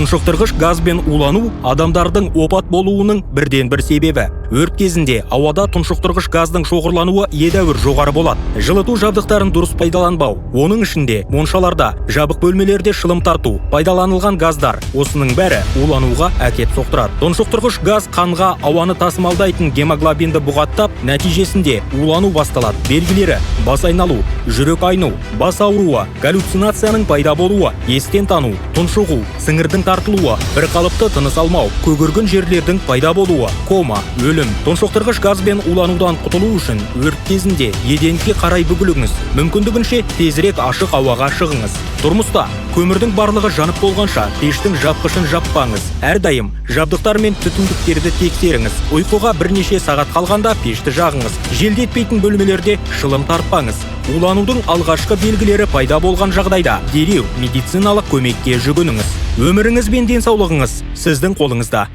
Тұншықтырғыш газбен улану адамдардың опат болуының бірден бір себебі. Өрт кезінде ауада тұншықтырғыш газдың шоғырлануы едәуір жоғары болады. Жылыту жабдықтарын дұрыс пайдаланбау, оның ішінде моншаларда, жабық бөлмелерде шылым тарту, пайдаланылған газдар, осының бәрі улануға әкеп соқтырады. Тұншықтырғыш газ қанға ауаны тасымалдайтын гемоглобинді бұғаттап, нәтижесінде улану басталады. Белгілері: бас айналу, жүрек айну, бас ауруы, галлюцинацияның пайда болуы, естен тану, тұншығу, сіңірдің тартылуы, бірқалыпты тыныс алмау, көгерген жерлердің пайда болуы, кома, өлім. Тұншықтырғыш газбен уланудан құтылу үшін өрт кезінде еденге қарай бүгіліңіз, мүмкіндігінше тезірек ашық ауаға шығыңыз. Тұрмыста көмірдің барлығы жанып болғанша пештің жапқышын жаппаңыз. Әрдайым жабдықтар мен түтіндіктерді тексеріңіз. Ұйқыға бірнеше сағат қалғанда пешті жағыңыз. Желдетпейтін бөлмелерде шылым тартпаңыз. Уланудың алғашқы белгілері пайда болған жағдайда дереу медициналық көмекке жүгініңіз. Өміріңіз бен денсаулығыңыз сіздің қолыңызда.